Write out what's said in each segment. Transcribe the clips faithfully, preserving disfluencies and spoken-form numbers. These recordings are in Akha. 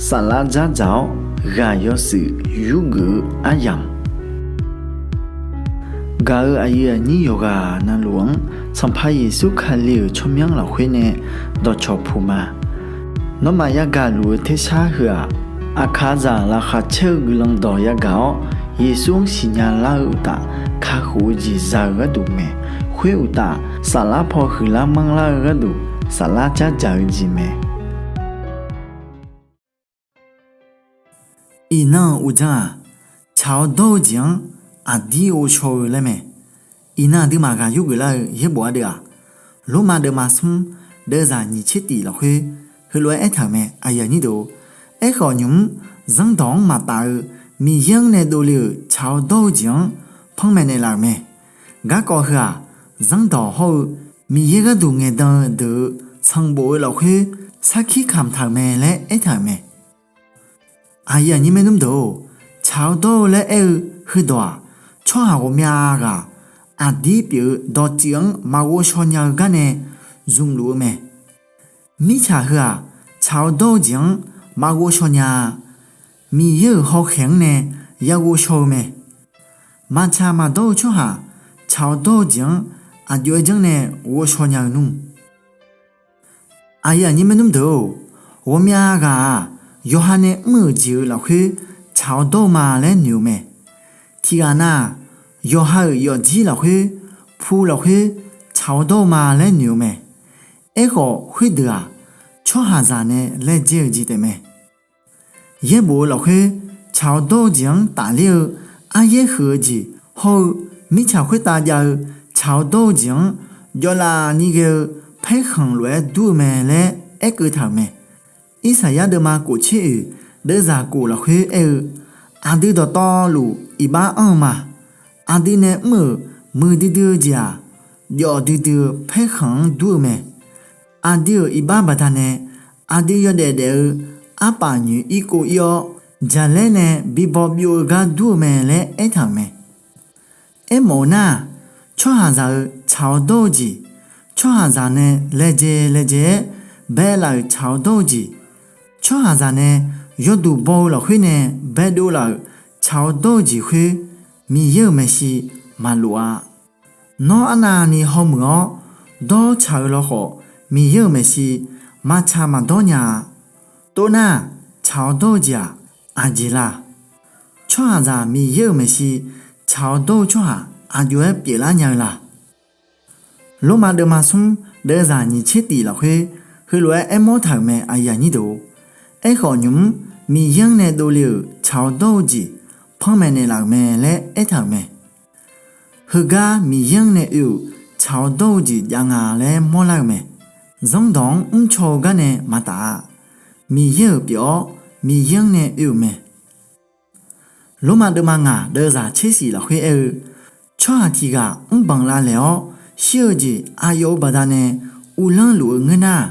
Saflar dzardzaq-awr ghaq yawshuif yurgeuf-eu aryamq, gaq-euq aqyuif aqnyir yawqghaq navluf-anr Sanqpaq Yeqsur Kali-euq tsawrmyanr lafkhoer nae dawqcawq puq ma. Nawmaf yagaq luf-eu tersar heu-aq, aqkaqzaq laqkhaq caer-eu guiqlanq dawq yagaq-awr, Yeqsur-anr siqnya lar-eu uqtaf, kakhof-eu jeq za-eu gharduq mae. Khoer uqtaf, saflar paw huiqlar manrlar-eu gharduq, saflar dzardzaq-eu jeq mae. Iqnan-euq uqdzan-aq, tsaq-awr dawr-eu jeq-anr aqdir ghovshaw-eu laer mae. Iqnan aqduimaf ghaq yurgeuf lar-eu yaerbof ardeuv-aq, Lormav deuvma smr deuvzaq nyiq tser tif lafkhoer heulof-aer aertaq-euq mae. Aerkhawf, nymq-mr zanrdawq-anr maqtaf-eu Miqyaer-anr nae dovle-euq tsaq-awr dawr-eu jeq-anr panmaeq naeqlaf-euq mae. Garkawv heu-aq, zanrdawq hawr-eu Miqyaer gharduq ngaeqdan-eu deuq-eu sanqbof-eu lafkhoer sarkir kamq taq-euq mae laer aertaq-euq mae. Aqyuif aqnyir maernmr deuq-or, tsaq-awr dawr-eu laer aer-eu heudawq-aq, tsawrhaq ghawqmya ghaq aqdir pyeuf-eu dawqtsuif-anr maqghovshaw nya-eu gar nae zmqluf-eu mae. Mirtsaq heu-aq, tsaq-awr dawr-eu jeq-anr maqghovshaw nya-a. Miqyaer-euq hawkhaeq-anr nae ya ghovshaw-eu mae. Maqtsaq maqdawr-eu tsawrhaq tsaq-awr dawr-eu jeq-anr aqjox-aer janr nae ghovshaw nya-eu nmr. Aqyuif aqnyir maernmr deuq-or, ghawqmya ghaq-aq, yawqha nae mr-euq jeq-eu lafkhoer tsaq-awr dawr-eu ma laer noeq-eu mae. Tiqghaq nav-aq, yawqha-euq yawfjir lafkhoer, pu lafkhoer tsaq-awr dawr-eu ma laer noeq-eu mae. Aerkhawf, khoerdeuq-aq, tsawrhaqzaq nae laejae-eu jeq taefmae. Yaerbof-eu lafkhoer tsaq-awr dawr-eu jeq-anr tafler-eu aryaer huiq-eu jeq hawr-eu, mirtsaq khoertav jav-eu tsaq-awr dawr-eu jeq-anr jawvlaf ni ghae-eu paerkhanq lof-aer dur-eu mae laer aerkeuv taq-euq mae. Irsaqyar deuvma kof tser oeq deuvzaq kof lafkhoer aer-eu, aqdui dawqtawvluf iqbax anr-eu ma. Aqdui nae mr-euq muiqdui dui-eu jeq-aq, jawf duidui-eu paerkhanq-anr dur-eu mae. Aqdui-euq iqbax baqdanae aqdui yawdaef daef-eu arpaf nyoeq irkov ir-awr, jaqlaer nae bibaw byov-eu gar dur-eu mae laer aertaq-euq mae. Aermawf-eu nar-aq, tsawrhaqzaq-eu tsaq-awr dawr-eu jeq, tsawrhaqzaq nae laejae laejae-aer baelaf-euq tsaq-awr dawr-eu jeq, tsawrhaqzaq nae yawduq baw-eu lafkhoer nae baedov laf-euq tsaq-awr dawr-eu jeq khoer, Miqyaer-euq maeqshi maqlof-a. Nawr arnavni hawmuiq-awr dawr tsaq-eu lawkhawf, Miqyaer-euq maeqshi maqtsaq maqdawr nya-a. Toxnar-aq, tsaq-awr dawr-eu jeq-aq, aqjeq la? Tsawrhaqzaq Miqyaer-euq maeqshi tsaq-awr dawr-eu tsawrhaq aqjox-aer pyeuflar nya-eu la? Lormav deuvma smr deuvzaq nyiq tser tif lafkhoer heulof-aer aermawr taq-euq mae. Aerkhawf, nymq-mr Miqyaer-anr nae dovle-euq tsaq-awr dawr-eu jeq panmaeq naeqlaf-euq mae laer aertaq-euq mae. Heugar Miqyaer-anr nae oe-euq tsaq-awr dawr-eu jeq jav nga laer mawrlar-eu mae. Zanrdawq-anr mrcaw-eu gar nae maqtaf-a. Miqyaer-euq pyeuf-awr, Miqyaer-anr nae oe-euq mae. Lormav deuvma ngaq deuvzaq tser shif lafkhoer aer-eu, tsawrhaq tiq ghaq mrbanq lavlaeq-awr shir-eu jeq aqyawf-euq baqdanae uvlanr luf-eu ngeur nar-aq,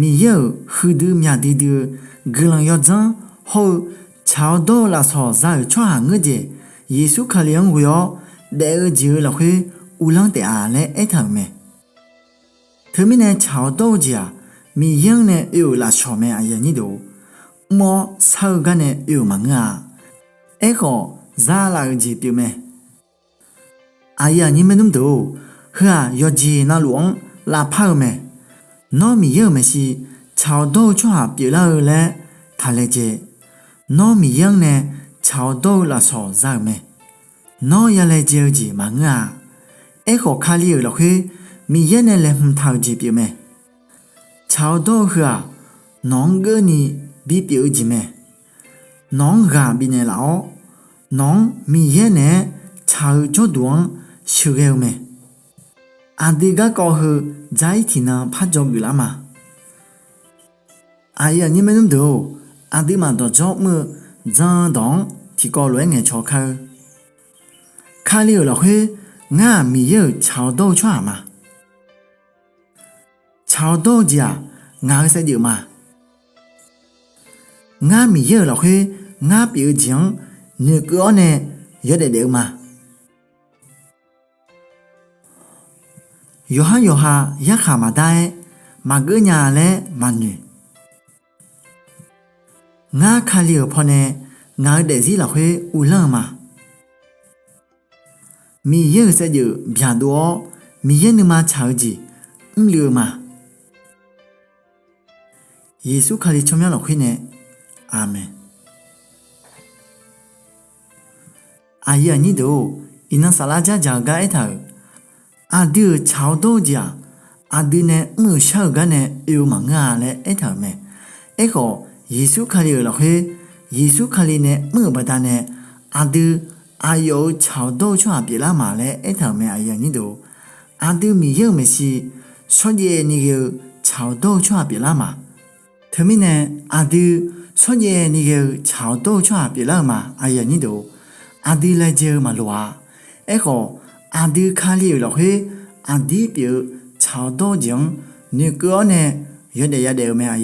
Miqyaer-euq huiqdui myaq duidui-eu guiqlanq yawdzanr hawr-eu tsaq-awr dawr-eu lafsawq za-euq tsawrhaq ngeurdzaeq, Yeqsur Kali-anr ghoe-awr daef-eu jeq-eu lafkhoer uvlanr taef-a laer aertaq-euq mae. Teumirnae tsaq-awr dawr-eu jeq-aq, Miqyaer-anr nae oe-euq lafsawq mae. Mr-awr shar-eu gar nae oe-euq maqngeur-a. Aerkhawf, zalaf-euq jeq pyeufmae. Aqyuif aqnyir maernmr deuq-or, heu-aq yawqjeq navluf-anr lavpar-eu mae. Nawr Miqyaer-euq maeqshi tsaq-awr dawr-eu tsawrhaq pyeuflar-eu laer taq laejae. Nawr Miqyaer-anr nae tsaq-awr dawr-eu lafsawq za-euq mae. Nawr ya laejae-eu jeq maqngeur-a. Aerkhawf, Kali-euq lafkhoer Miqyaer nae laeqhmq taq-euq jeq pyeufmae. Tsaq-awr dawr-eu heu-aq, nawq-anr geurni bipyeuf-eu jeq mae. Nawq-anr ghaq bifnaeq laf-awr, nawq-anr Miqyaer naeq-aer tsaq-eu jawrduq-anr sheuqghae-eu mae. Aqdui garkawv heu dzar-ir tiqnan par dzawgeuf lar ma. Aqyuif aqnyir maernmr deuq-or, aqduimaf dawqdzawr mr-eu jan dawq-anr tiqkawv lof-aer ngaeqcawq kar-eu. Kali-euq lafkhoer ngar-aq Miqyaer-euq tsaq-awr dawr-eu tsawrhaq ma. Tsaq-awr dawr-eu jeq-aq, ngaq-euq saevdzeuf ma. Ngar Miqyaer-euq lafkhoer ngar pyeuf-eu jeq-anr noeqkeuv-awr nae yawdaef daef-eu ma. Yawqhar yawqha yarkhaq maqdar-aer maqgeur nya laer maqnoeq. Ngar Kali-euq pawnae ngaq-euq daefzir lafkhoer uvlanr-eu ma. Miqyaer-euq saevdzeuf byaqdov-awr, Miqyaer nuima tsaq-eu jeq mrluiv-eu ma. Yeqsur Kali tsawrmyanr lafkhoer nae, Aqmeq. Aqyuif aqnyir deuq-or, iqnan saflar dzardzaq-eu gar aertaq-euq, aqdui-euq tsaq-awr dawr-eu jeq-aq, aqdui nae mr-euq shar-euq gar nae oe-eu maqngeur-a laer aertaq-euq mae. Aerkhawf, Yeqsur Kali-euq lafkhoer, Yeqsur Kali nae mr-euq baqdanae, aqdui aqyawf-euq tsaq-awr dawr-eu tsawrhaq pyeuflar ma laer aertaq-euq mae. Aqdui Miqyaer-euq maeqshi shawrjaev ni ghae-eu tsaq-awr dawr-eu tsawrhaq pyeuflar ma. Teumirnae, aqdui shawrjaev ni ghae-eu tsaq-awr dawr-eu tsawrhaq pyeuflar-eu ma. Aqdui laejae-eu maqloq-a. Aerkhawf, aqdui Kali-euq lafkhoer aqdir pyeuf-eu tsaq-awr dawr-eu jeq-anr noeqkeuv-awr nae yawdaef yadaef-eu mae.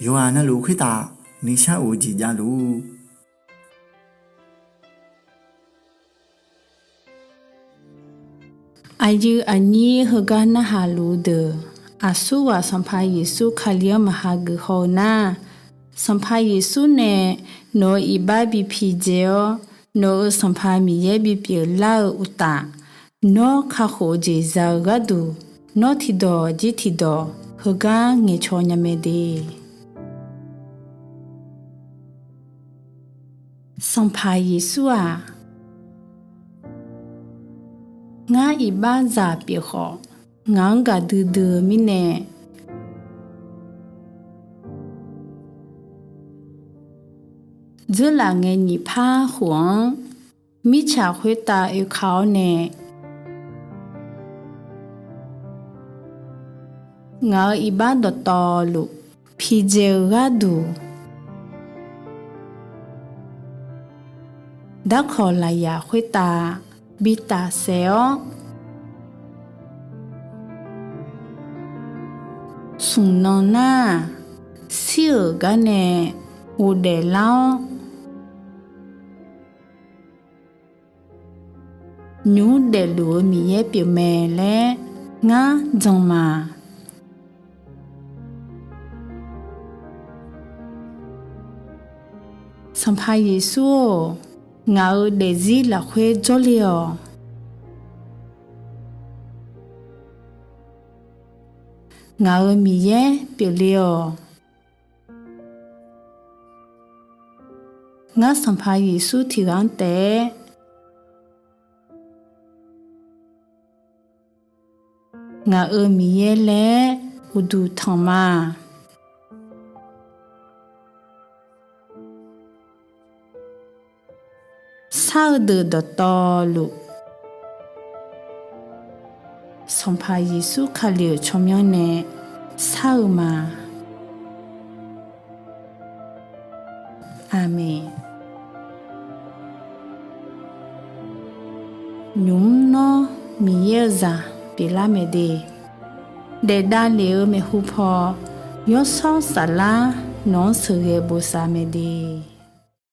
Yawqghaq navluf khoertav nuishar of-eu jeq javluf-ur. Aqyuif aqnyir heugar narhaq luf-eu deuq, aqsurghaq Sanqpaq Yeqsur Kali-anr maqha geuf haw-eu nar, Sanqpaq Yeqsur nae nawq-euq iqbax bi pidzae-awr, nawq-euq Sanqpaq Miqyaer bipyeuf lar-eu uqtaf, nawr kakhof-eu jeq za-eu gharduq, nawr tiqdawq jir tiqdawq heugar ngaeqcaw nya mae de. Sanqpaq Yeqsur-aq, ngar iqbaxzaq pyeuf khawf, ngaq-anr gaqdui dui-eu mirnae, dzeurlaf ngae nyiq par khof-anr mirtsaq khoertav oeka-awr nae, ngaq-euq iqbax dawqtawvluf pidzae-eu gharduq, darkawq lafyaq khoertav bi tafsaef-awr, smq nan nar-aq, shir-euq gar nae ghofdaef lar-awr, nymq mr daefluf-eu Miqyaer pyeufmae laer ngar jan ma. Sanqpaq Yeqsur-or, ngaq-euq daefzir lafkhoer jawrle-awq. Ngaq-euq Miqyaer pyeufle-awq. Ngar Sanqpaq Yeqsur tiqghaq-anr taef-aer ngaq-euq Miqyaer laer uqduq tanq ma. Shar-eu deuq dawqtawvluf, Sanqpaq Yeqsur Kali-euq tsawrmyanr nae shar-eu ma. Aqmeq. Nymq mr nawr Miqyaer-eu zaq pyeuflar mae de. Daef davlef-eu maeqhu paw, Yawshawr Saflar nawq-anr sheuqghae bosav mae de.